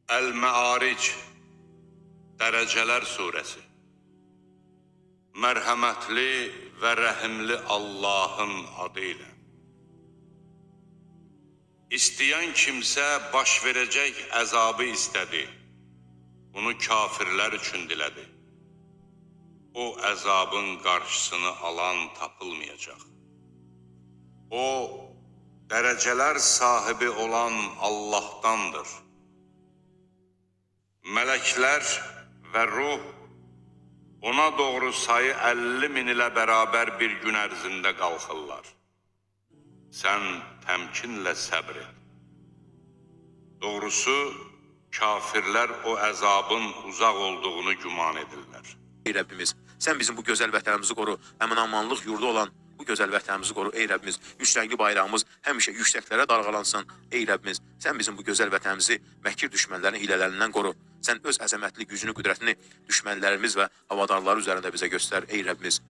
Əl-Məaric, Dərəcələr Suresi. Mərhəmətli və rəhimli Allahın adı ilə. İstəyən kimsə baş verəcək əzabı istədi. Bunu kafirlər üçün dilədi. O əzabın qarşısını alan tapılmayacaq. O, dərəcələr sahibi olan Allahdandır. Mələklər və ruh ona doğru sayı 50 min ilə bərabər bir gün ərzində qalxırlar. Sən təmkinlə səbr et. Doğrusu, kafirlər o əzabın uzaq olduğunu güman edirlər. Ey Rəbbimiz, sən bizim bu gözəl vətənimizi qoru, əmin-amanlıq yurdu olan bu gözəl vətənimizi qoru, ey Rəbbimiz. Üç rəngli bayrağımız həmişə yüksəklərə dalğalansın, ey Rəbbimiz. Sən bizim bu gözəl vətənimizi məkir düşmənlərin hilələrindən qoru. Sən öz əzəmətli gücünü, qüdrətini düşmənlərimiz və havadarları üzərində bizə göstər, ey Rəbbimiz.